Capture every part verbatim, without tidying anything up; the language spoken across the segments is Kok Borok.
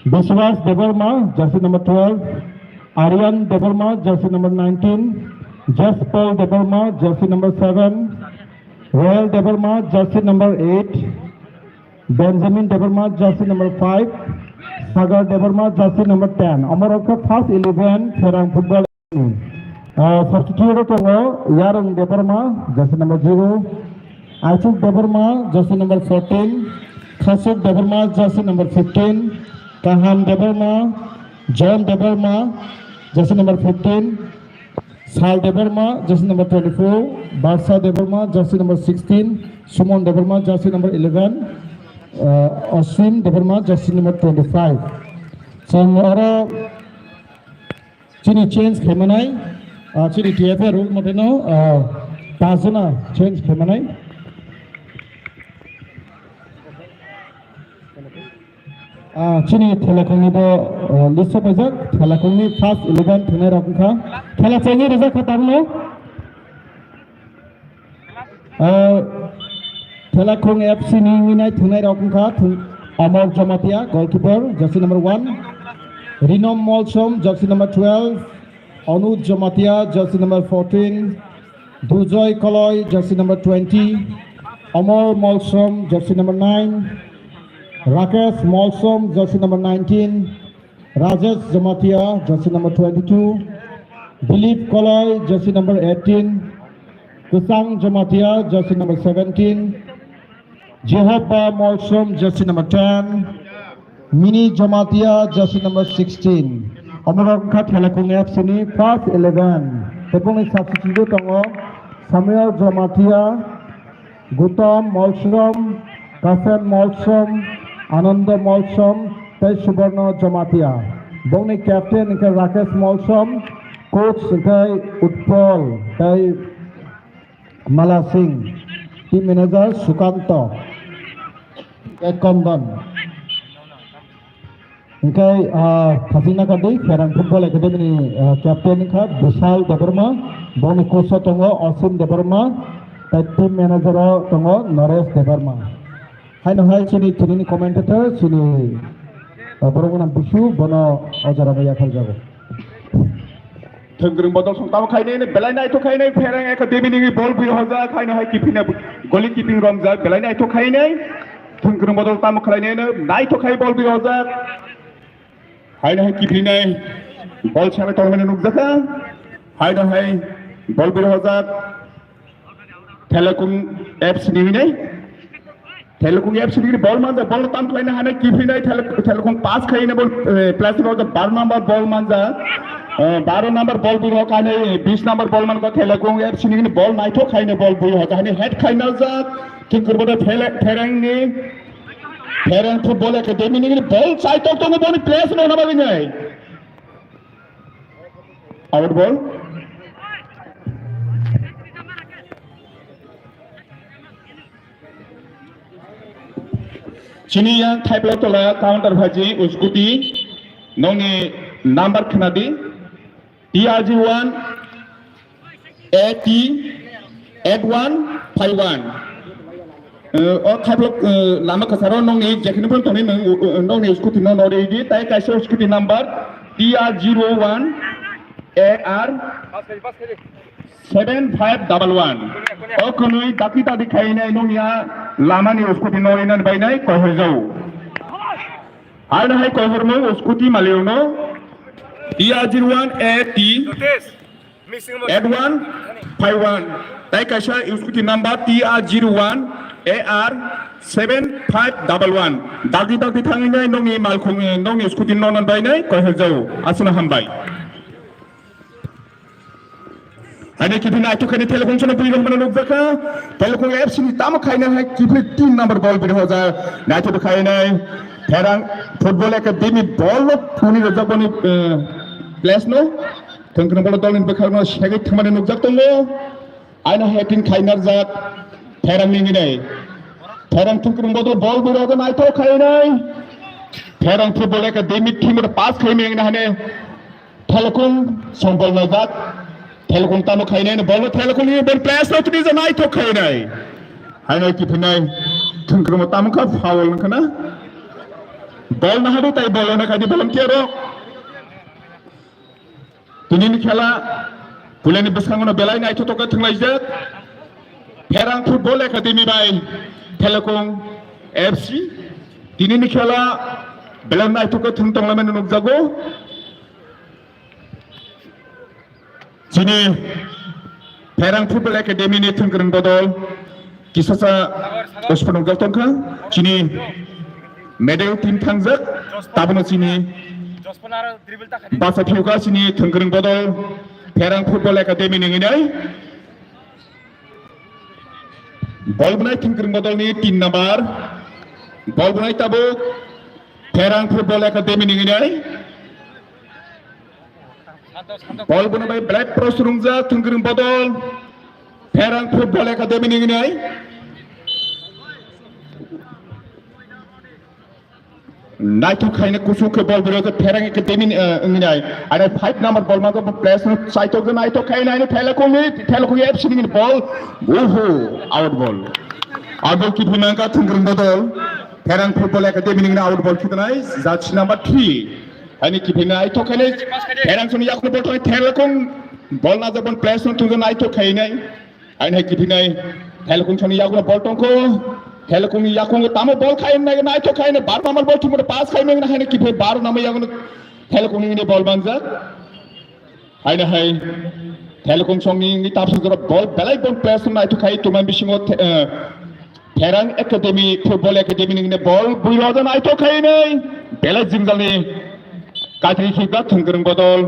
Biswas Debbarma, jersey number twelve. Aryan Debbarma, jersey number nineteen. Jasper Debbarma, jersey number seven. Royal Debbarma, jersey number eight. Benjamin Debbarma, jersey number five. Sagar Debbarma, jersey number ten. Omorok first eleven, Pherang football. Ah, substitute tongo Yarung Debbarma, jersey number zero. Aichuk Debbarma, jersey number fourteen. Khasuk Debbarma, jersey number fifteen. Kaham Debbarma, John Debbarma, jersey number fifteen. Sal Debbarma, jersey number twenty-four. Barsa Debbarma, jersey number sixteen. Sumon Debbarma, jersey number eleven. Ah, Osim Debbarma, jersey number twenty-five. Chwng oro chini change khaimanai, ah, chini T F A rule mate no, ah, pajana change khaimanai. Ah, chini Thelakhongni bo, ah, list o paijak, Thelakhongni first eleven thwngnai rok wngkha. Thela chengwi rijak kha tabukno. Ah, Thelakhong F C ni wngwi nai thwngnai rok wngkha thwng-, Amor Jamatia, goalkeeper, jersey number one, Rinom Molsom, jersey number twelve, Anuj Jamatia, jersey number fourteen, Dujoy Koloi, jersey number twenty, Amor Molsom, jersey number nine, Rakesh Molsom, jersey number nineteen, Rajesh Jamatia, jersey number twenty-two, Dilip Koloi, jersey number eighteen, Kusang Jamatia, jersey number seventeen, Jehovah Molsom, jersey number ten, Mini Jamatia, jersey number sixteen. Omorok wngkha Thelakhong F C ni first eleven. Tei bongni substitute tongo Samuel Jamatia, Gutam Molsom, Kasen Molsom, Ananda Molsom, tei Suborno Jamatia. Bongni captain wngkha Rakesh Molsom, coach wngkha Utpal tei Mala Singh, team manager Sukanto, tei Kondon. Hingke, ah, Phasing Nakardi, Pherang Football Academy ni, ah, captain wngkha Bishal Debbarma, boni coach o tongo Osim Debbarma, tei team manager o tongo Naresh Debbarma. Haino hai chini, chini commentator, chini, ah, borok gwnang Bisu, bono o jora bai yaphar jago. Thwngkwrwng bodol song tamo khainai, belai naithok khainai, Pherang Academy ni bol bui hojak, haino hai keeping na, goal keeping romjak, belai naithok khainai. Thwngkwrwng bodol tamo khlainai, naithok khai bol bui hojak. Haino hai keeping nai, bol sale tongmani nukjakha. Haino hai bol bui hojak. Thelakhong F C ni hinwi nai. Thelakhong F C ni bol manja, bol tam khlaina hana kiphinai Thel-, Thelakhong pass khaina bol, eh, plastic bol baro number bol manja. Eh, baro number bol bui hok hane bis number bol man ko Thelakhong F C ni bol naithok khaina bol bui hok hane head khaina ja. Thwngkwrwng bodol Pherang ni Pherang Football Academy ni bol chaitok tongo boni place no nama binai. Out ball. Chini yang thaiplok tola counter phaji uskuti nongni number khnadi T R zero one A T eight one five one. Eh, o thaiplok, eh, lama kasaro nongni jekhini pun tongni nong, eh, nongni scooty no nori di, tai kaisa scooty number T R zero one A R seven five double one. O kunui daki daki khainai nongya lamani scooty nori nan bainai kohorjao. Haino hai kohormo scooty maliono T R zero one A T eight one five one. Tai kaisa scooty number T R zero one A R seven five double one. Dagdi dagdi thangwi nai nongni malkhung, nongni scooty nono bainai koihorjao. Aswkno hambai. Haino kiphilwi naithok khainai Thelakhong sono bui rok mano nukjakha. Thelakhong F C ni tamo khainai hai kiphilwi tin number ball bini hoja. Naithok khainai Pherang Football Academy ball no thuni rwjakmani, eh, place no. Thwngkwrwng bolo dolni bwkhakno segwi thangmani nukjak tongo. Aino heading khainarjak Pherang ni hinwi nai. Pherang thwngkwrwng bodol bol bwrwi rok naithok khainai. Pherang Football Academy team rok pass khaimani hinwi hane Thelakhong song bol naijak. Thelakhong tamo khainai bol no Thelakhong ni bol place rok tini ja naithok khainai. Haino kiphinai thwngkwrwng tamo kha foul wngkhana. Bol nahadu tai bol hwnwi khai di volunteer rok. Tinini khela puleni bwskango no belai naithotok khe thwnglaijak. Pherang Football Academy bai Thelekong F C. Tinini khela belai naithotok khe thwng tonglaimani nukjago. Chini Pherang Football Academy ni thwngkwrwng bodol kisasa usphano wngkha. Chini medal team thangjak, tabono chini basa phiyokha chini thwngkwrwng bodol Pherang Football Academy ni wngnai. Bol bunai thwngkwrwng bodol ni tin number. Bol bunai tabuk Pherang Football Academy ni wngnai. Bol buna bai belai pro surungjak thwngkwrwng bodol Pherang Football Academy ni wngnai. Naithok khaina kuchuk khe bol bwrwi khe Pherang Academy ni, eh, wngnai. Are five number bol mango place no saitok naithok khaina ani Thelekong ni, Thelekong F C ni bol. Uhu, out ball. Out ball kiphilmani kha thwngkwrwng bodol Pherang Football Academy ni out ball khitanai jersey number three. Ani kiphilna aithok khainai Pherang soni yakno bol thangwi Thelekong bol najabon place no thwngwi naithok khainai. Ani hai kiphilnai Thelekong soni yakno bol tongkho. Thelekong ni yakung tamo bol khainai naithok khainai bar number bol thumur pass khainai haino kiphil bar number yakno Thelekong ni bol manjak. Haino hai Thelekong songni tapsuk jora bol belai bon place naithok khai tuman bisingo the-, eh, Pherang Academy, Football Academy ni bol buiro naithok khainai belai jingjalni kadri khikba thwngkwrwng bodol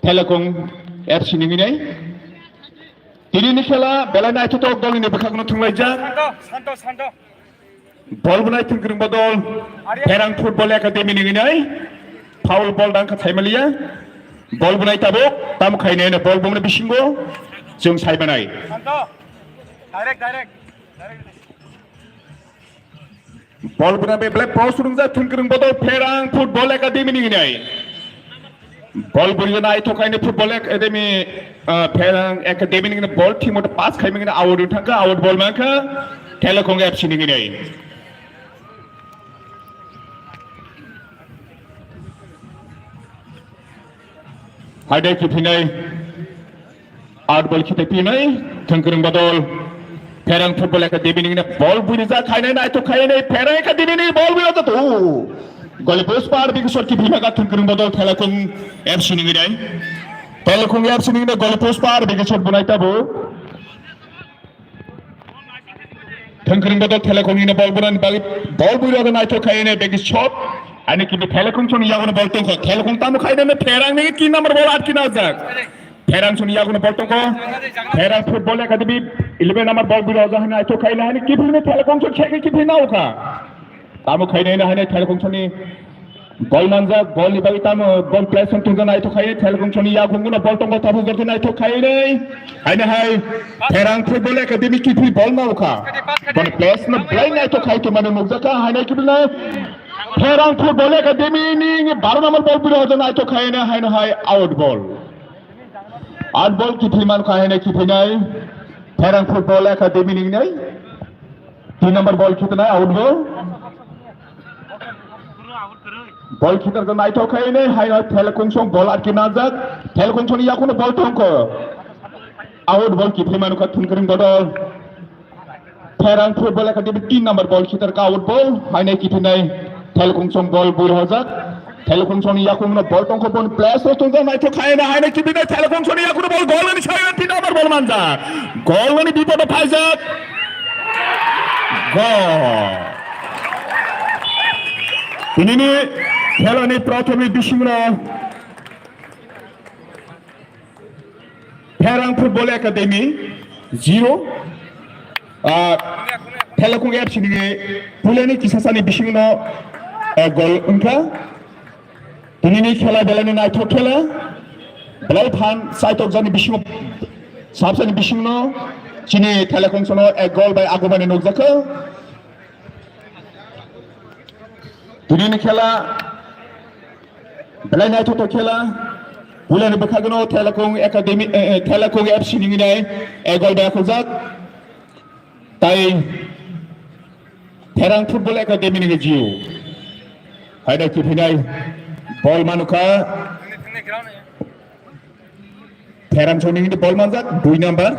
Thelekong F C ni wngnai. Tinini khela belai naithotok dolni bwkhakno thwnglaijak. Santo, santo, santo. Bol bunai thwngkwrwng bodol Pherang Football Academy ni wngnai. Foul bol dang kha saimaliya. Bol bunai tabuk tam khainai bol bumna bisingo chwng saimanai. Santo. Direct, direct. Direct. Bol buna be belai pro surungjak thwngkwrwng bodol Pherang Football Academy ni wngnai. Bol buri naithok khainai Football Academy, ah, Pherang Academy ni bol thimot pass khaimani out thangkha, out bol mankha Thelekong F C ni wngnai. Haidai kiphinai. Out ball khite pinai, thwngkwrwng bodol. Pherang Football Academy ni bol burijak khainai naithok khainai Pherang Academy ni bol burijak to. Goli post par bigi shot kiphima ga thwngkwrwng bodol Thelekong F C ni wngnai. Thelekong F C ni wngnai goli post par bigi shot bunai tabo. Thwngkwrwng bodol Thelekong ni bol bunani bagwi bol bui rok naithok khainai begi shot. Ani kibi Thelekong soni yago bol tongkho. Thelekong tamo khainai Pherang ni tin number bol atkina jak. Pherang soni yago bol tongkho. Pherang Football Academy eleven number bol bui rok naithok khainai ani kibi Thelekong soni kheke kibi naukha. Tamo khainai na hainai Thelekong soni Gol manjak, gol ni bagwi tamo, gol place song tungjaknai to khaye, Thelekong soni yakung no bol tongo, tabuk jordi naithok khaye nei. Haino hai, Pherang Football Academy kiphil bol ma ukha. Bon place no belai naithok khai to mano nukjakha, haino kiphil na. Pherang Football Academy ni baro number bol biro hoja naithok khaye nei, haino hai out ball. Out ball kiphil man khaye nei kiphil nai. Pherang Football Academy ni nai. Tin number ball khitanai, out ball. Ball khitar ka naithok khai nei, hai no Thelekong song ball atki najak. Thelekong song ni yakuno ball thongkho. Out ball kiphilmano kha thwngkwrwng bodol. Pherang Football Academy tin number ball khitar ka out ball, hai nei kiphinai Thelekong song ball bui hojak. Thelekong song ni yakung no ball tongkho bon place ro tungkha naithok khai na hai no kibi na Thelekong song ni yakung no ball goal ni sai na tin number ball manja. Goal ni bipodo phaijak. Goal. Tinini khela ni prothom ni bising no Pherang Football Academy zero. Ah, Thelekong F C ni puleni kisasani bisingno, eh, gol wngkha. Tinini khela belai no naithok khela. Belai phan saitok jani bisingo, sabsani bisingno chini Thelekong sono ek gol bai agumani nukjakha. Tinini khela belai naithotok khela. Puleni bwkhagno Thelekong Academy, eh, eh, Thelekong F C ni nai ek gol bai akhojak. Tai Pherang Football Academy ni G O. Haida kiphinai bol manukha. Pherang soni hindi bol manjak dui number.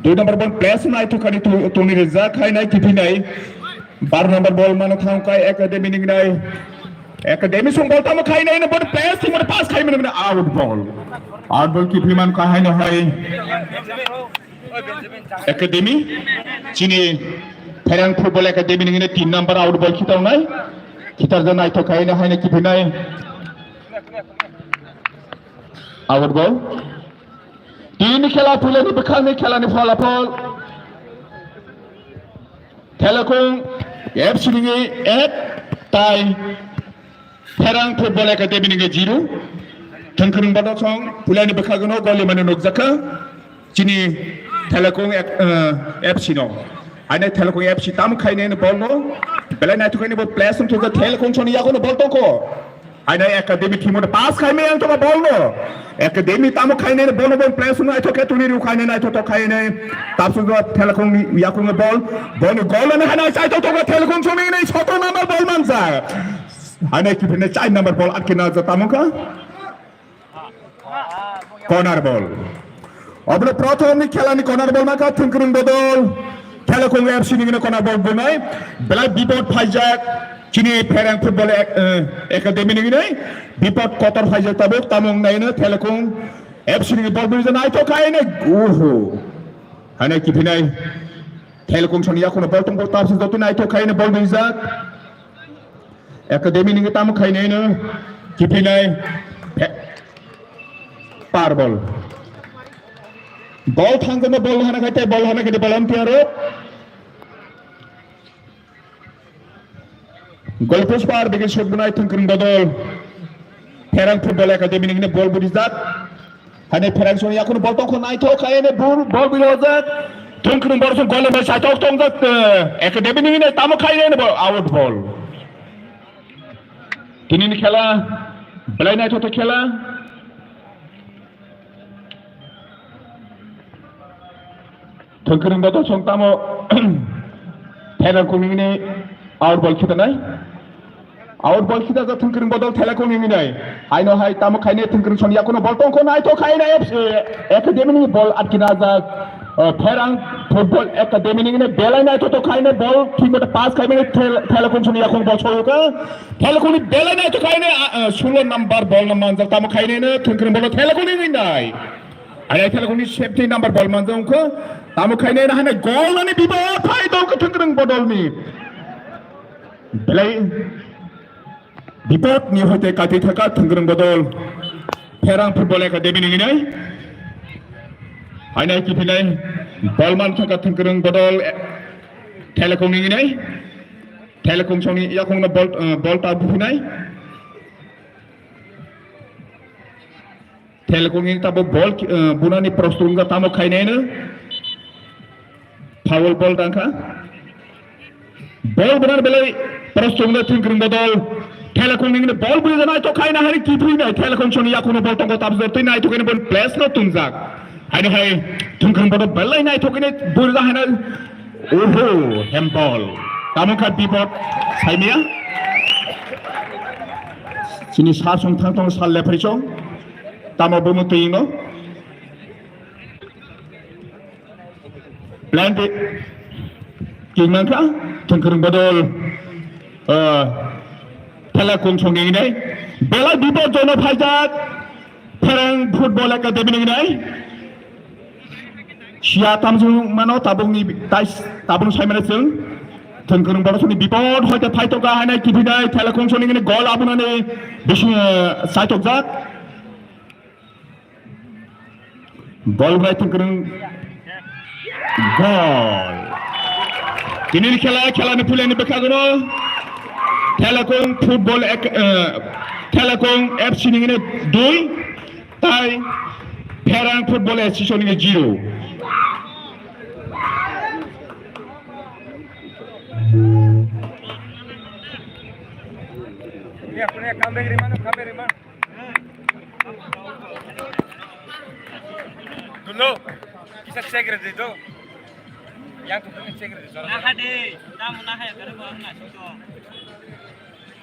Dui number bol place naithokani tu-, tuni rijak hainai kiphinai. Bar number bol mano thangkai academy ningnai. Academy song bol tamo khainai no bol place tu pass khai mano out ball. Out ball kiphi man khai no hai. Academy, chini Pherang Football Academy ningini tin number out ball khitarnai. Khitarjak naithok khaina haina kiphinai. Out ball. Tini khela phulani bwkhakni khelani pholapol. Thelekung F C ningni ek tai Pherang Football Academy ningni zero. Thwngkwrwng bodol song phulani bwkhagno goli mani nukjakha. Chini Thelekung ek-, eh, F C no. Haine Thelekung F C tam khaine no bol no. Belai naithok khaine bo place wng thokha Thelekung soni yago no bol tongkho. Haine academy team no pass khaime ang thokha bol no. Academy tamo khaine no bol no bol place wng naithok khe tuni ru khaine naithok thok khaine. Tapsu do Thelekung ni yakung bol. Bol no gol no haine sai thok thok Thelekung soni nei soto number bol manjak. Haine kipine char number bol atkina ja tamo kha. Corner ball. Obono prothom ni khela ni corner ball maka Thwngkwrwng bodol. Thelekung F C ni gini corner ball bunai. Belai bipod phaijak. Chini Pherang Football Ac-, eh, Academy ni gini. Bipod kotor phaijak tabuk tamung naino Thelekung F C ni ball bunai naithok khaine. Uhu. Hane kiphinai. Thelekung soni yakuno ball tong ball tapsi joto naithok khaine ball bunai jak. Academy ni tamo khainai no kipinai. Par ball. Ball thangkhe ball hana khai tei ball hana khai volunteer rok. Goal post par bigi shot bunai Thwngkwrwng bodol. Pherang Football Academy ni ball budijak. Hane Pherang song yakun bol tongkho naithok khaine bul bol bihojak. Thwngkwrwng bol song gol bai saitok tongjak, eh, academy ni ne tamo khaine bo out ball. Tini ni khela belai naithok khela. Thwngkwrwng bodol song tamo Pherang kung ni out ball khitanai. Out ball khita jak Thwngkwrwng bodol Thelekung ni minai. Haino hai tamo khaine Thwngkwrwng song yakuno ball tongkho naithok khaine F C Academy ni ball atkina jak, eh, Pherang Football Academy ni belai naithok khaine ball thik mate pass khaimani Thel-, Thelekung song yakung ball soyuka. Thelekung ni belai naithok khaine, ah, ah, sulo number ball no manjak tamo khaine no Thwngkwrwng bodol Thelekung ni minai. Ai Thelekung ni safety number ball manjak wngkha. Tamo khaine no hane goal ani bibo phai tongkha Thwngkwrwng bodol ni. Belai bipod ni hoite kati thaka Thwngkwrwng bodol Pherang Football Academy ni hinai. Hainai kipinai ball man thaka Thwngkwrwng bodol, eh, Thelekung ni hinai. Thelekung song ni yakung no ball, eh, ball ta buhinai. Thelekung ni tabo ball, eh, bunani prostung ga tamo khainai no. Foul ball dangkha. Ball bunani belai prostung no Thwngkwrwng bodol. Thelekung ni ball bui janai to khaina hari kibri nai. Thelekung song ni yakuno ball tongo tabjor twi nai to kene ball place no tunjak. Haino hai Thwngkwrwng bodol belai nai to kene bui jahana. Oho, handball. Tamo kha bipod saimia. Chini sar song thang tong sal le phari song. Tamo bomo twi no. Plan ti king man kha Thwngkwrwng bodol. Ah, Thelekung song ni nai. Belai bipod jono phaijak. Pherang Football Academy ni nai. Sia tamjung mano tabung ni tai tabung sai mano chwng. Thwngkwrwng bodol song ni bipod hoite phaitokha hainai kibinai Thelekung song ni gini goal abunani bising, eh, saitokjak. Ball bai Thwngkwrwng. Goal. Tini ni khela, khela ni phuleni bwkhagono Thelekung Football Ac-, eh, Thelekung F C ni gini dui. Tai Pherang Football Association ni zero. Dulu, kisa check re dito. Yang tu kena check re dito. Naha de, tamu naha ya kare ko ang na sito.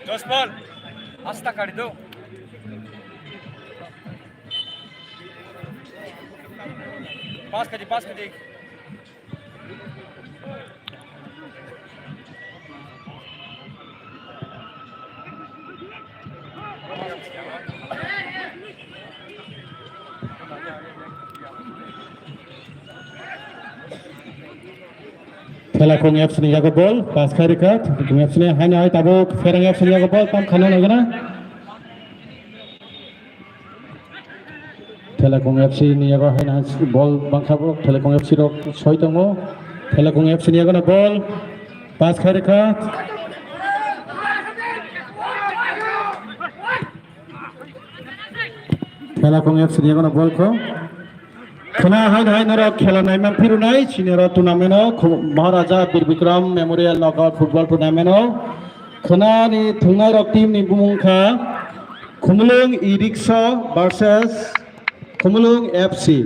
Dos ball. Asta kari do. Pass kadi, pass kadi. Thelakung F C ni yago ball, pass khai rikha, Thelakung F C ni haino hai tabuk Pherang F C ni yago ball, tam khana nai gana. Thelakung F C ni yago haino hai ball bangkha bo, Thelakung F C rok soi tongo, Thelakung F C ni yago no ball, pass khai rikha. Thelakung F C ni yago no ball kho. Khwna hai hai norok khela naimang phirunai chini oro tournament o Khu-, Maharaja Bir Bikram Memorial Knockout Football Tournament o. Khwna ni thwngnai rok team ni bumung kha Khumulwng E Rickshaw versus Khumulwng F C.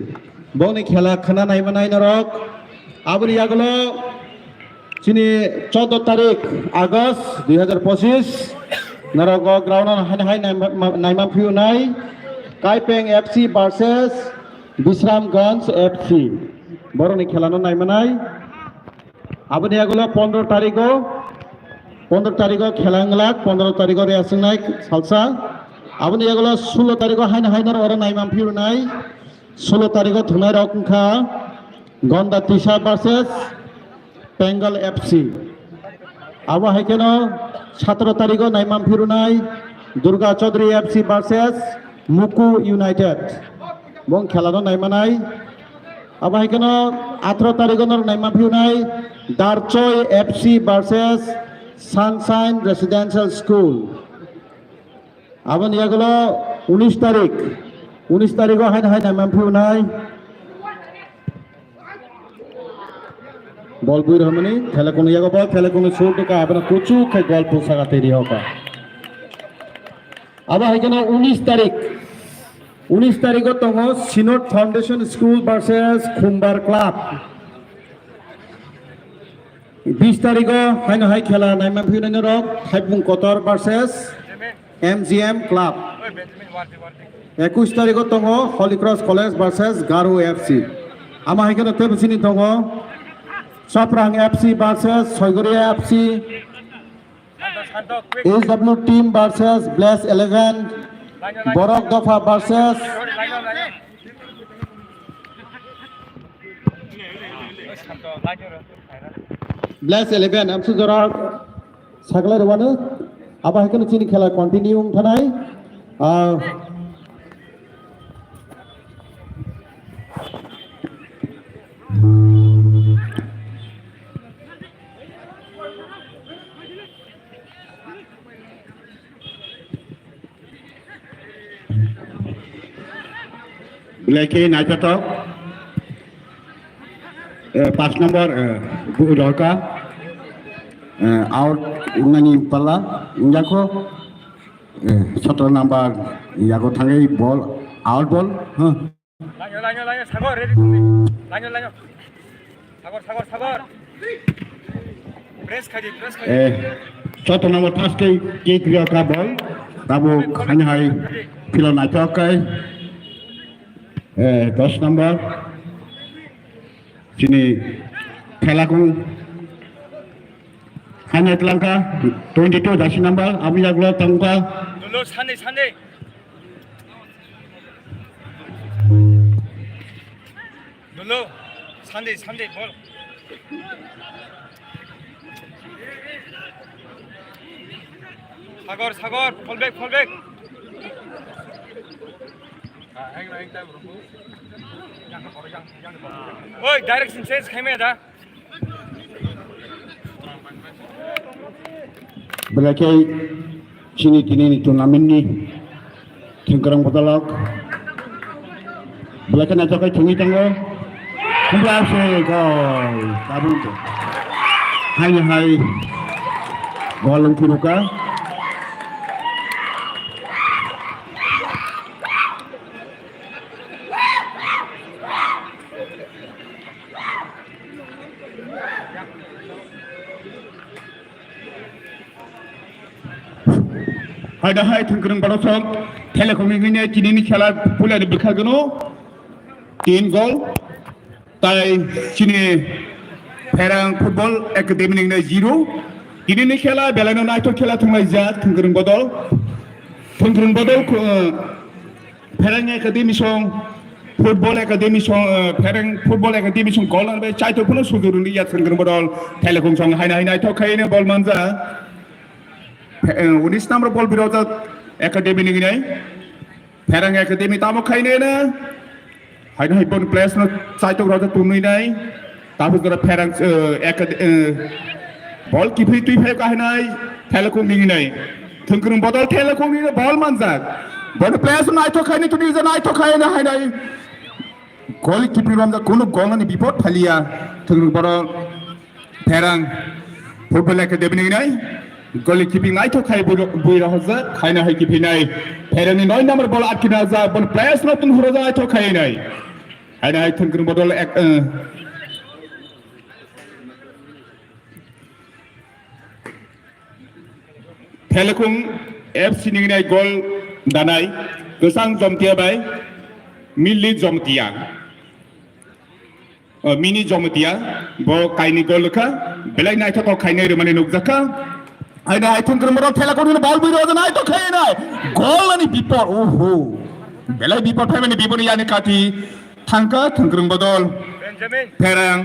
Bongni khela khwna naimanai norok. Aboni yagulo chini chordo tarik August dui hazar pochis, norok o ground o hai hai naima-, naima phiyunai Kaipeng F C versus Bisramganj F C. Borokni khela no naimanai. Aboni yagulo pondro tarigo, pondro tarigo khela wnglak, pondro tarigo riyaswngnai salsa. Aboni yagulo sulo tarigo haino haino oro naima phiyunai. Sulo tarigo thwngnai rok wngkha Gonda Tisa versus Bengal F C. Abo hai kheno satro tarigo naima phirunai Durga Chaudhary F C versus Muku United. Bong khela no naimanai. Abo hai kheno atro tarigo no naima phirunai Darchoi F C versus Sunshine Residential School. Aboni yagulo unis tarik, unis tarigo haino hai naima phirunai. Bol bui rwmani, Thelakung yago bol, Thelakung shoot ka, aboni kuchuk khe gol pusaka twi rihokha. Abo hai kheno unis tarik, unis tarigo tongo Synod Foundation School versus Khumbar Club. Bis tarigo haino hai khela naima phiyunai norok, Thaibung Kotor versus M G M Club. Ekush tarigo tongo Holy Cross College versus Garo F C. Ama hai kheno tebo sini tongo Chaprang F C versus Soigoria F C, S W Team versus Bless Eleven, Borok Dopha versus Bless Eleven, amsu jora saklai rwano, abo hai kheno chini khela continue wng thanai. Ah, Belai khe naithothok. Eh, paanch number, eh, bu-, Rorka. Eh, out wngnani palla wngjak kho. Eh, sotoro number yago thangwi ball, out ball. Huh. Lanyo, lanyo, lanyo, Sagor, ready to play. Lanyo, lanyo. Sagor, Sagor, Sagor. Press khai di, press khai di. Eh, sotoro number first khe kick rwkha ball. Tabuk haino hai philo naithok khai. Eh, dos number. Chini Thelakung. Haino tlangkha twenty two jersey number. Aboni yagulo tongkha. Dolo, Sunday, Sunday. Dolo, Sunday, Sunday, ball. Sagor, Sagor, fall back, fall back. Oi, direction change khaimaya da. Belai khe chini tini ni tournament ni thwngkwrang bwtalok. Belai khe naithok khe thwngwi tongo. Hwnba se gol. Tabuk haino hai gol wng phuru kha. Aida hai thwngkwrwng borok sok Thailakhung ni hwnwi tini ni khela puila ni bwkha gwnw tin gol. Tai chini Pherang Football Academy ni hwnwi zero. Tini ni khela belai no naithok khela thwnglaijak thwngkwrwng bodol. Thwngkwrwng bodol, uh, Pherang Academy song, Football Academy song, uh, Pherang Football Academy song gol nang bai chaitok phano sujur ni ya thwngkwrwng bodol. Thailakhung song haina haina naithok khaina bol manja. Phe-, uh, unis number bol birojak Academy ni hwnwi. Pherang Academy tamo khainai na. Haino hai bon place no chaitok rok tunui nai. Tapos dora Pherang, eh, Acad-, eh, bol kiphri twi phai kahinai. Thailakhung ni nai. Thwngkwrwng bodol Thailakhung ni bol manjak. Bon place no naithok khainai tuni je naithok khainai hainai. Gol kiphri romjak kunu gol ni bipod phaliya. Thwngkwrwng bodol Pherang Football Academy ni nai. Gol kiphri naithok khai bui ro-, bui rohorjak, khaina hai kiphri nai. Pherang ni noi number bol atkina jak, bon place no tun horo jak naithok khai nai. Haina hai thwngkwrwng bodol ek, eh, Thailakhung F C ni nai gol danai, Kwchang Jomtia bai Milli Jomtia. O, Mini Jomtia, bo kaini gol kha, belai naithok khainai rwmani nukjakha. Haina hai thwngkwrwng borok Thailakhung ni bol bui rohorjak naithok khainai. Gol ani bipor, oho. Belai bipor phaimani bipor yani kati thangkha thwngkwrwng bodol. Pherang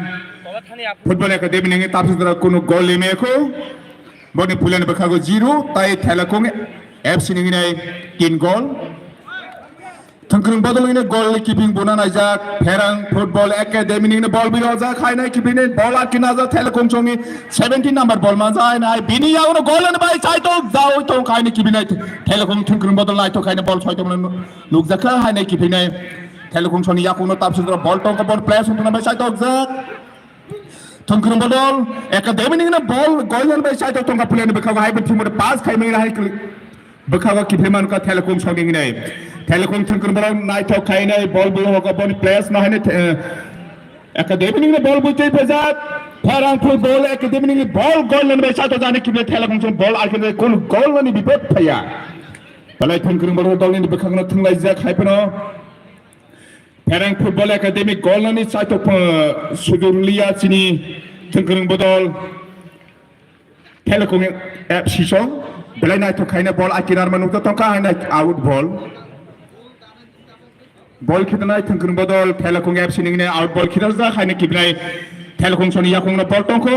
Football Academy ni tapsudra kunu gol limekho. Boni puilani bwkhago zero, tai Thailakhung F C ni nai tin gol. Thwngkwrwng bodol hwnwi gol kiphing buna naijak, Pherang Football Academy ni bol birojak, hainai kiphing ni bol atkina jak, Thailakhung songni seventeen number bol manjak, hainai bini yaguno gol ni bai chaitok jaui tong, hainai kiphing nai Thailakhung thwngkwrwng bodol naithok hainai bol soitong nukjakha, hainai kiphing nai Thailakhung songni yakungno tapsudra bol tongkha, bol place wngtongna bai chaitok jak. Thwngkwrwng bodol Academy ni bol gol bai chaitok tongkha, puilani bwkhago hai bo thimwi pass khaimani hai bwkhago kiphilman kha Thailakhung songni nai. Thailakhung thwngkwrwng bodol naithok khainai bol bui hoka boni place no hainai, eh, Academy ni bol bui tei phaijak. Pherang Football Academy ni bol gol bai chaitok jani kiphil Thailakhung song bol arkhe kun gol ni bipod phaiya. Belai thwngkwrwng bodol ni bwkhagno thwnglaijak hai phano. Pherang Football Academy gol nani chaitok, uh, sujurliya chini thwngkwrwng bodol Thailakhung F C song belai naithok khaina bol akinar manuk tongkha haina out bol. Bol khitanai thwngkwrwng bodol Thailakhung F C ningni out bol khitajak haina kibnai Thailakhung soni yakungno bol tongkho.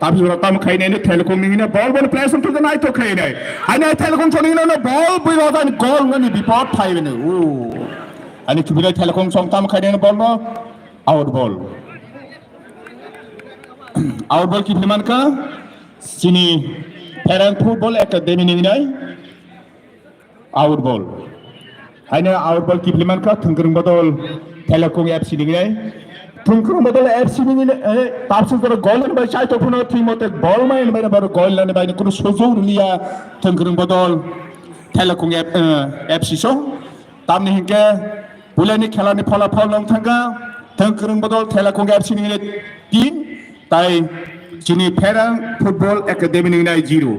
Tapsura tam khainai no Thailakhung ningni bol bol place tongkha naithok khainai. Haina Thailakhung soni no bol bui rodan gol nani bipod phai bene. O. Ani kibnai Thailakhung song tam khainai no bol no out bol. Out bol kibni mankha sini Pherang Football Academy ningnai. Out ball. Haino out ball kiphilman kha thwngkwrwng bodol Thailakhung F C ni nai. Thwngkwrwng bodol F C ni nai, eh, tapsuk jora goal bai chai tongphano thwngmo tei goal mai bai bai goal lani bai kunu sujung rwliya thwngkwrwng bodol Thailakhung F-, eh, F C song. Tamni hinkhe Puilani khelani pholapholno wng thangkha, thwngkwrwng bodol Thailakhung F C ni tin, tai chini Pherang Football Academy ni nai zero.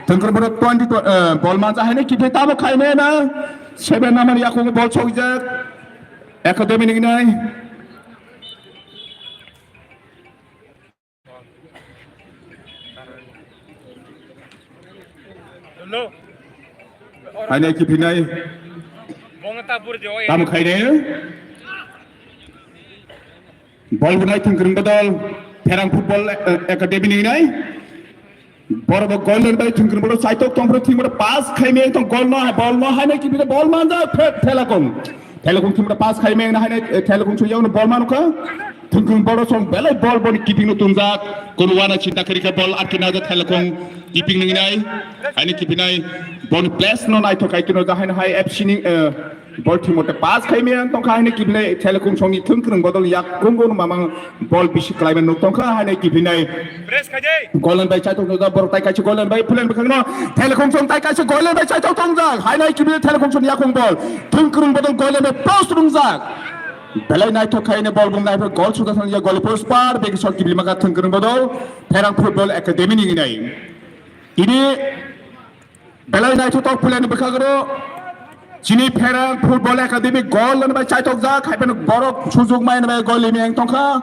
Thwngkwrwng bodol twenty, eh, bol mansa haino kiphilwi tamo khaimaya na, seven number yakung bol sokjak, Academy ni nai. Haino kiphinai. Tamo khainai. Bol bunai thwngkwrwng bodol Pherang Football, eh, Academy ni nai. Borok bo goal line bai thwngkwrwng bodol saitok tongphuru thwngmoro pass khaimai tong goal no, bol no haino kiphinai bol manja Thailakhung. Thailakhung thwngmoro pass khaimai haino, eh, Thailakhung suyao no bol manukha. Thwngkwrwng boro song belai bol boni keeping no tunjak. Kono wana chinta kari kha bol atkhe najak Thailakhung keeping nwngnai. Haino kiphinai boni place no naithok kai tino jahai hai F C ni, eh, bol thwngmoro pass khaimaya tongkha haino kiphinai Thailakhung songni thwngkwrwng bodol yak kungkung mamang bol bisi khlaiman nuk tongkha haino kiphinai. Goal line bai chaitok tongjak borok tai kaisa goal line bai pulen bwkhakno Thailakhung song tai kaisa goal line bai chaitok tongjak haino kiphinai Thailakhung song yakung bol thwngkwrwng bodol goal line bai post rungjak. Belai naithok khaino bol bung naithok goal suda thangya goal post par beki shot kibili maka thwngkwrwng bodol Pherang Football Academy ni nai. Ini Belai naithotok pulani bwkhagro chini Pherang Football Academy gol bai chaitokjak, haiphano borok sujuk mai bai gol limeng tongkha.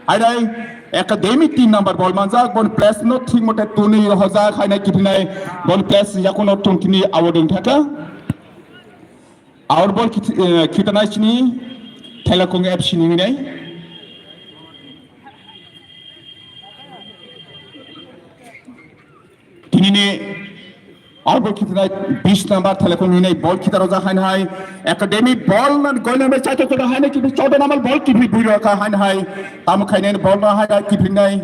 Haidai Academy tin number ball manjak, bon place no thik mote tuni rohojak, hainai kipinai bon place yakuno tongkini awarding thaka. Out ball khit-, eh, khitanai chini Thelakung F C ni hinai. Tinini out ball khitanai bis number Thelakung hinai ball khita rojak hainai. Academy ball nan goinan bai chaitok chaitok hainai kipi chauda number ball kipi buiro ka hainai. Tamo khainai ball na hainai kipi nai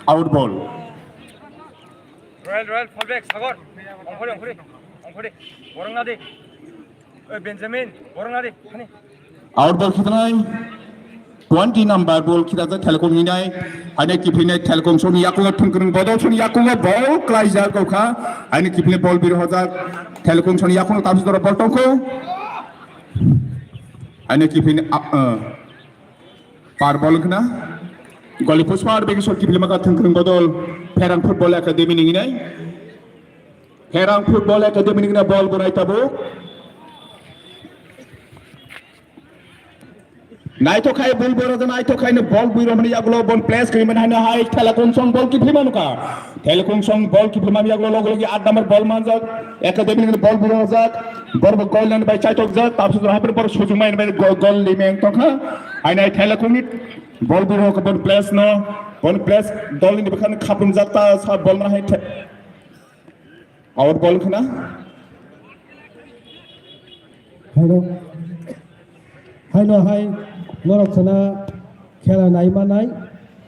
out ball. Royal, Royal, fall back, Sagor. Ongkhori, ongkhori, ongkhori. Borok nadi. Oi, Benjamin, borok nadi. Hani. Out ball khitanai. Twenty number ball khitajak Thelakung hinai. Hainai kiphilnai Thelakung soni yakungo thwngkwrwng bodol soni yakungo ball klaijak kokha. Hainai kiphilnai ball bir hojak. Thelakung soni yakungo tamsi dora ball tongkho. Hainai kiphilnai, ah, ah. Par ball wngkha na. Goli puspar begi sot kiphilma ka thwngkwrwng bodol Pherang Football Academy ni hinai. Pherang Football Academy ni hinai ball bonai tabuk. Naithok khai bul boro naithok khai no ball bui romani yagulo bon place kri man hana hai Thelakung song ball kiphilma nuka. Thelakung song ball kiphilma yagulo log logi aat number ball manjak. Academy ni ball bui romjak. Bor bo goal line bai chaitok jak. Tapsuk hapen bor sujung mai bai go-, goal limeng tokha. Hainai Thelakung ni ball bui rok bon place no. Bon place dol ni bwkhan khapum jak ta sa ball na hai the-, out ball khna. Hello. Haino hai norok khna khela nai manai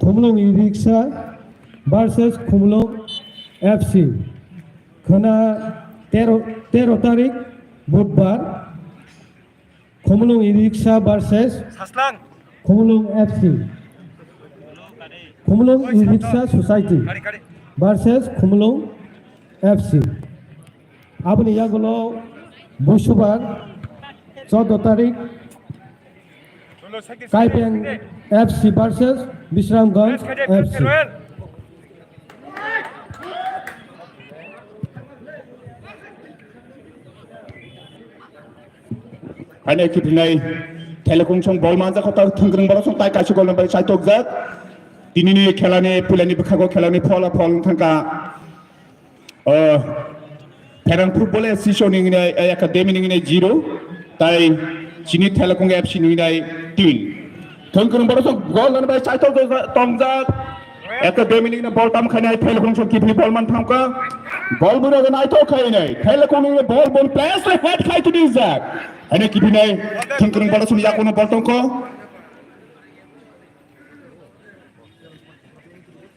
Khumulwng E-Rickshaw versus Khumulwng F C. Khna tero, tero tarik Budbar Khumulwng E-Rickshaw versus Saslang. Khumulwng F C. Khumulwng E-Rickshaw Society Kari, kari. Versus Khumulwng F C. Aboni yagulo Busubar choudo tarik Kaipeng F C versus Bisramganj F C. Haino kiphilnai Thelakung song ball manjak kota thwngkwrwng borok song tai kaisa goal number chaitok jak. Tinini khelani pulani bwkhago khelani phola phol wng thangkha. O, Pherang Football Association ni hinai, eh, Academy ni hinai zero, tai chini Thelakung F C ni hinai tin. Thwngkwrwng borok song goal nani bai chaitok tongjak. Academy ni hinai ball tam khainai Thelakung song kiphilwi ball man thamkha. Ball bwrwi naithok khainai Thelakung ni ball bon place le head khai tubijak. Haino kiphilnai Thwngkwrwng borok song yakuno ball tongkho.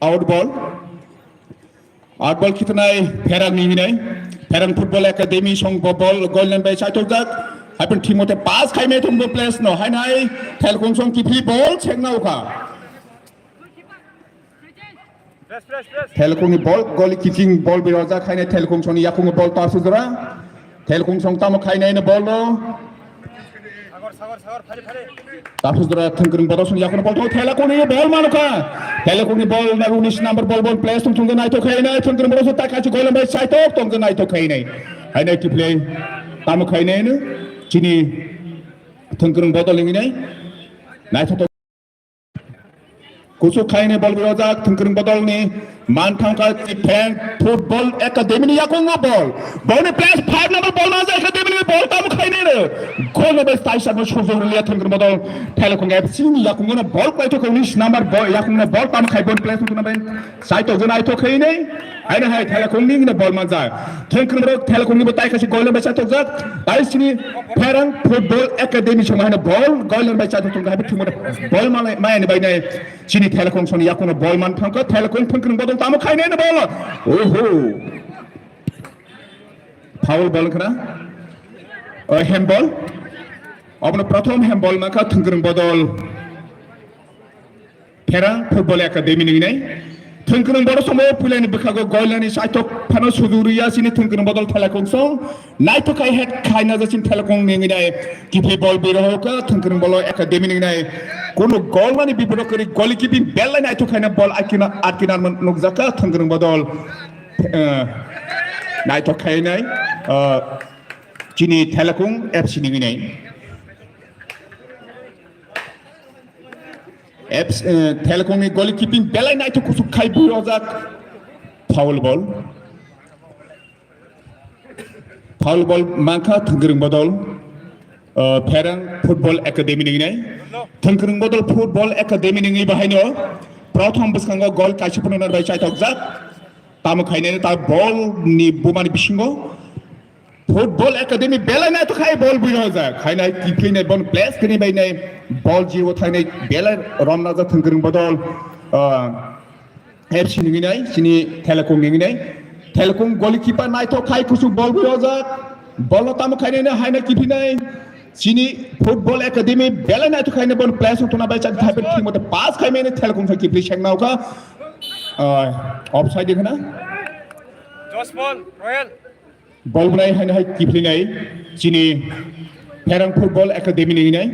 Out ball. Out ball khitanai Pherang ni hinai. Pherang Football Academy song bo ball goal line bai chaitok jak. Haipun thimote pass khaimai thumbo place no. Hainai Thelakung song kiphilwi ball chengna ukha. Thelakung ni ball, goal kicking ball birojak hainai Thelakung song ni yakungo ball tarsu jora. Thelakung song tamo khainai no ball no. Tapsuk dora Thwngkwrwng bodol song yakuno ball thok Thelakung ni ball manukha. Thelakung ni ball na unis number ball ball place tong thungkha naithok khainai Thwngkwrwng bodol song tai kachi goal bai saitok tongkha naithok khainai. Hainai kiphilwi tamo khainai no chini Thwngkwrwng bodol hinginai naithok. Kuchuk khaini ball birojak Thwngkwrwng bodolni manthangkha Pherang Football Academy ni yakungo ball. Ballni place five number ball manjak Academy ni ball tamo khaini re. Goal no bes taisa no sujung rwliya Thwngkwrwng bodol Thelakung F C ni yakungo no ball paithok unis number ball yakungo ball tamo khai ball place tongna bai saitok jona aithok khaini. Haino hai Thelakung ni ball manjak. Thwngkwrwng rok Thelakung ni bo tai kaisa goal no bes saitok jak. Tai sini Pherang Football Academy song haino ball goal no bes saitok tong hai thumor ball maya ni bai nai. Chini Thelakung soni yakuno ball man thangkha, Thelakung Thwngkwrwng bodol tamo khainai no ball. Oho. Foul ball khna. O handball. Obono prothom handball mankha Thwngkwrwng bodol. Pherang Football Academy ni hinai. Thwngkwrwng bodol somo pulani bwkhago goilani saitok phano sujuriya chini Thwngkwrwng bodol Thelakung song. Naithok khai head khaina ja chini Thelakung ni hinai. Kiphilwi ball biro hoka Thwngkwrwng bodol Academy ni hinai. Kunu goal mani biporo kwrwi goal kiphilwi belai naithok khaina ball akina atkina nukjakha Thwngkwrwng bodol. Eh, naithok khainai. Ah, chini Thelakung F C ni winai. F C, eh, Thelakung ni goalkeeping belai naithok kusuk khai bui ojak. Foul ball. Foul ball mankha Thwngkwrwng Bodol, ah, Pherang Football Academy ni winai. Thwngkwrwng Bodol Football Academy ni wngwi bahaino prothom bwskango goal kaisa phano narbai chaithokjak. Tamo khainai ta ball ni bumani bisingo Football Academy belai naithok khai ball bui rojak. Khainai kiphilnai bon place kini bainai ball jiro thainai belai romnajak Thwngkwrwng Bodol, ah, F C ni winai, chini Thelakung ni winai. Thelakung goalkeeper naithok khai kusuk ball bui rojak. Ball no tamo khainai no hainai kiphilnai. Chini Football Academy belai naithok khainai bon place no tuna bai chak thaipen thik mote pass khaimani Thelakung sa kiphilwi sengnaukha. Ah, offside khna. Josh Paul, Royal. Ball bunai haino hai kiphilnai chini Pherang Football Academy ni hinai.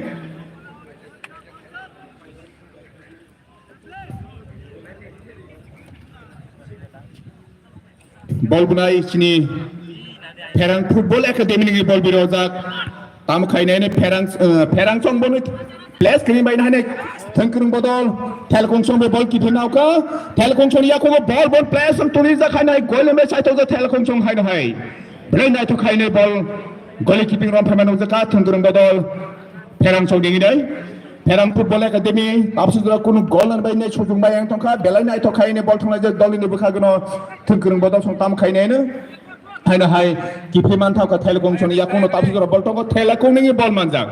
Ball bunai chini Pherang Football Academy ni ball birojak. Tam khainai ni Pherang, eh, Pherang chong boni place kini bai nai Thwngkwrwng Bodol Thelakung chong be ball kiphilnauka. Thelakung chong yakungo ball bon place ang tuli jak haino hai goal me sai to Thelakung chong haino hai. Belai naithok khainai ball goalkeeping rom phaima nukjakha Thwngkwrwng Bodol Pherang chong dingwi nai. Pherang Football Academy abswk jora kunu goal nang bai nai sujung bai ang tongkha belai naithok khainai ball thonglai jak dol ni bwkha gano Thwngkwrwng Bodol song tam khainai no. Haino hai kiphilwi manthokha Thelakung chong yakungno abswk jora ball tongo Thelakung nini ball manjak.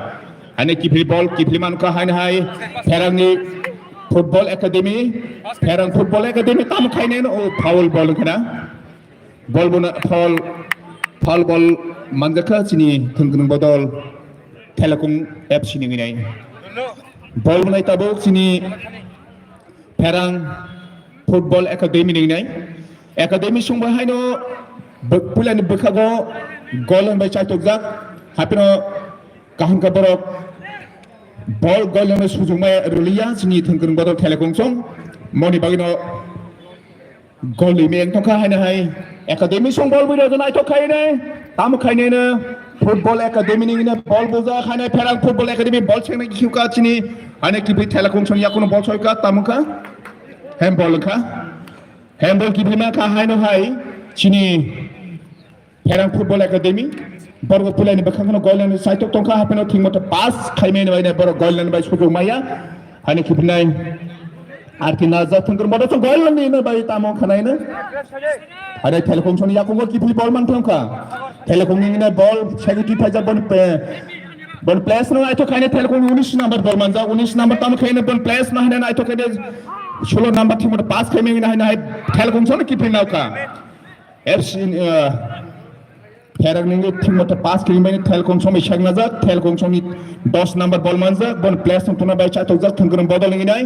Haino kiphilwi ball kiphilwi mankha haino hai Pherangni Football Academy Pherang Football Academy tam khainai no o foul ball khna. Ball bona foul, foul ball manjakha chini Thwngkwrwng Bodol Thelakung F C ni winai. Ball bonai tabuk chini Pherang Football Academy ni winai. Academy sungba haino bo-, pulani bwkhago goal bai chaitokjak. Hapino kaham ka borok ball goal bai sujungma rwliya chini Thwngkwrwng Bodol Thelakung chong. Moni bagino Gol limeng tongkha haino hai. Academy song ball bui rojak naithok khai nai. Tamo khai nai no. Football Academy ni no ball bujak haino Pherang Football Academy ball chengna kiuka chini. Haino kiphilwi Thelakung song yakuno ball soika tamo kha. Handball kha. Handball kiphilwi ma kha haino hai. Chini Pherang Football Academy, borok pulai ni bwkhang no goal line saitok tongkha, hapeno thik moto pass khaimani bai borok goal line bai sujung maya, hani khibinai, arki naja thungkur moto goal line ni bai tamo khanai no, hani Thelakung song ni yakungo kiphilwi ball man thangkha, Thelakung ni ball security phaijak bon pe, bon place no aithok khaina Thelakung ni unis number ball manjak, unis number tamo khaina bon place no hana aithok khaina solo number thik moto pass khaimani hana Thelakung song ni kiphilwi naukha. F C, uh, Pherang nini thik moto pass kiri bai Thelakung song bai saknajak, Thelakung song ni dos number ball manjak, bon place no tuna bai chatokjak Thwngkwrwng Bodol ni nai.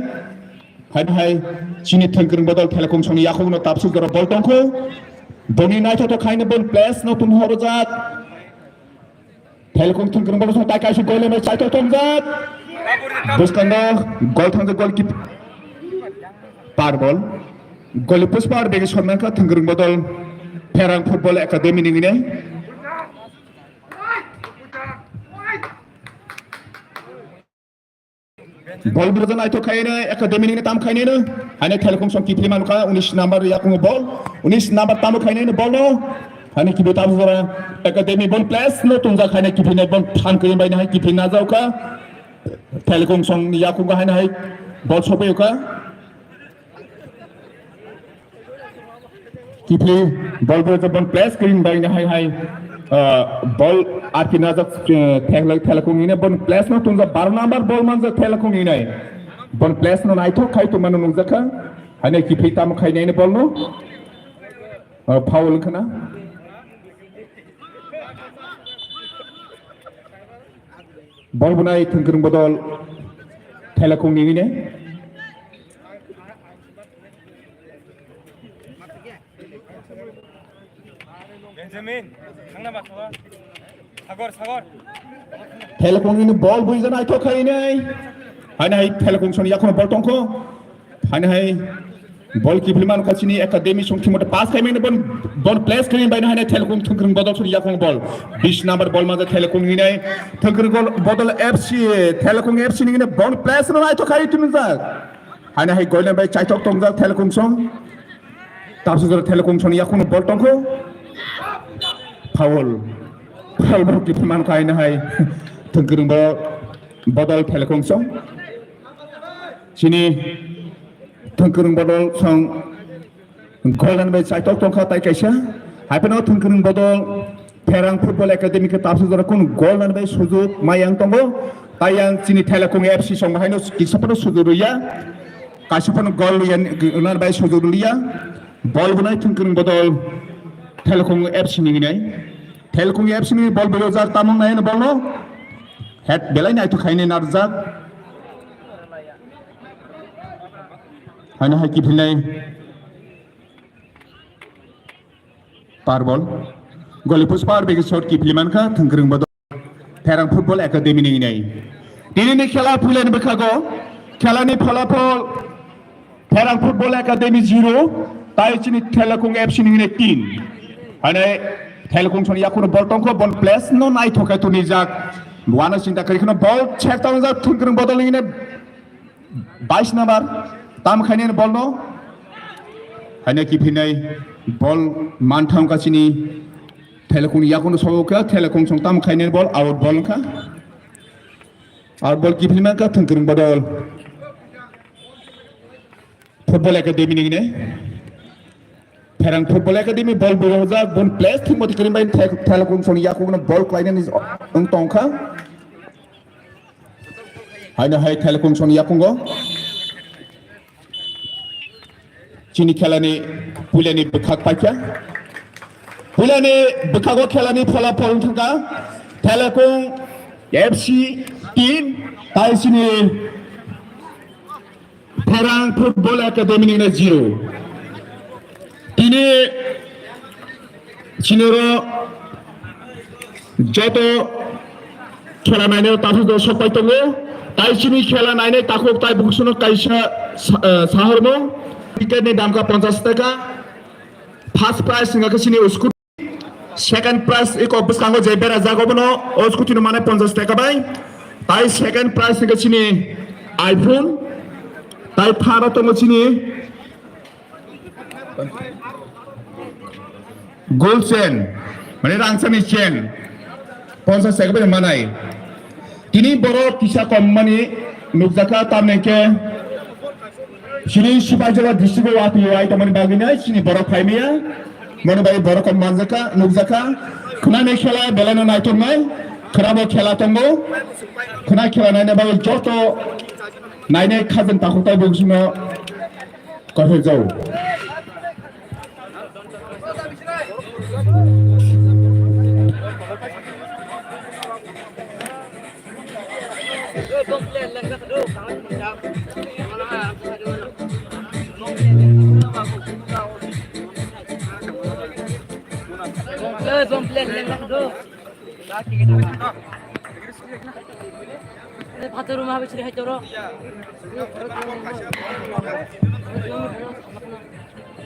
Hai hai chini Thwngkwrwng Bodol Thelakung song ni yakhung no tapsuk jora ball tongkho. Boni naithotok khaina bon place no tun horojak. Thelakung Thwngkwrwng Bodol song tai kaisa goal line bai chaitok tongjak. Bwskango goal thangjak goalkeeper. Par ball. Goalkeeper par begi sornangkha Thwngkwrwng Bodol Pherang Football Academy ni nai. Ball bwrwjak naithok khaina academy ni tam khaina no. Haino Thelakung song kiphilwi mankha unis number yakungo ball. Unis number tamo khaina no ball no. Haino kiphilwi tamo jora academy ball place no tungjak haino kiphilwi ball phan kiri bai hai kiphilwi najaukha. Thelakung song yakungo haino hai ball sopaiukha. Kiphilwi ball bwrwjak bon place kring bai hai hai, ah, ball arki najak, eh, Thelak-, Thelakung ni bon place no tungjak baro number ball manjak Thelakung ni nai. Bon place no naithok khai tongmano nukjakha. Haino kiphilwi tamo khainai ball no. Ah, foul khna. Ball bunai Thwngkwrwng Bodol Thelakung ni nai. Benjamin, thangna ba thangna. Sagor, Sagor. Thelakung ni ball buija naithok khainai. Haino hai Thelakung song ni yakhung ball tongkho. Haino hai Bol kiphilman kha chini academy song thimot pass khaimani bon, bon place kini bai nahai Thelkung Thwngkwrwng Bodol song yakung bol. Bis number bol maja Thelkung hinai Thwngkwrwng Bodol F C, Thelkung F C ni hine bon place no naithok khai tunjak. Haina hai goilen bai chaitok tongjak Thelkung song. Tabsu jora Thelkung song yakung bol tongkho. Foul. Foul bol kiphilman kha haina hai Thwngkwrwng Bodol Thelkung song. Chini Thwngkwrwng Bodol song goal rani bai chaitok tongkha tai kaisa. Haiphano Thwngkwrwng Bodol Pherang Football Academy khe tabsu jora kunu goal rani bai sujuk mayang tongo. Tai yang chini Thelkung F C song haino kisa phano sujuk rwya. Kaisa phano goal rwya, rwna bai sujuk rwya. Bol bunai Thwngkwrwng Bodol Thelkung F C ni hinai. Thelkung F C ni bol berojak tamung nai bol no. Head belai nai thuk khaini narjak. Haino hai kiphilnai. Par bol. Goli puspar begi shot kiphilman kha Thwngkwrwng Bodol Pherang Football Academy ni hinai. Tini ni khela puilani bwkhago khelani phalapal Pherang Football Academy zero, tai chini Thelkung F C ni hinai tin. Haino Thelkung song yakung bol tongkho bon place no naithok khe tunijak. Wana sinta kari kheno bol check tongjak Thwngkwrwng Bodol ni hinai. Bais number tam khaini bol no. Haino kiphinai bol mantham kha chini Thelkung yakung sobo kha Thelkung song tam khaini bol out bol kha. Out bol kiphinma kha Thwngkwrwng Bodol Football Academy ni hinai. Pherang Football Academy bol berojak bon place thik moti krim bai Thelkung song yakung no bol klainani wng tongkha. Haino hai Thelkung song yakungo chini khelani puilani bwkhak paikha. Puilani bwkhago khelani phalapal wng thangkha Thelkung F C tin tai chini Pherang Football Academy ni zero. Tini sinoro joto khela nainai takhuk do sopai tongo. Tai chini khela nainai takhuk tai bukusuno kaisa sa-, eh, sahormo. Ticket ni damkha ponchash taka. First prize wngkha chini usku. Second prize iko bwskango je berajak obono o scooty no mane ponchash taka bai. Tai second prize hwnkhe chini iPhone. Tai third o tongo chini gold chain, mane rangchakni chain. Ponchash taka bai manai. Tini borok kisa kom mani nukjakha, tamni khe chini Sipaijala district o watwi wai tongmani bagwi nai chini borok phaimaya. Mono bai borok kom manjakha, nukjakha. Khwnani khela belai no naithoknai. Khwnabo khela tongo. Khwna khela naina bagwi joto nainai khajang takhuk tai bwswkno kothai jao.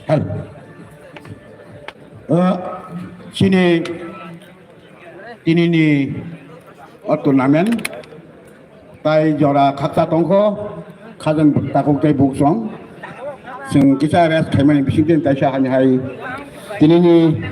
Hello. Uh, chini tinini o tournament tai jora khaksa tongkho, khajang takhuk tei buksong. Chwng kisa rest khaimani bisingtwi taisa hani hai tinini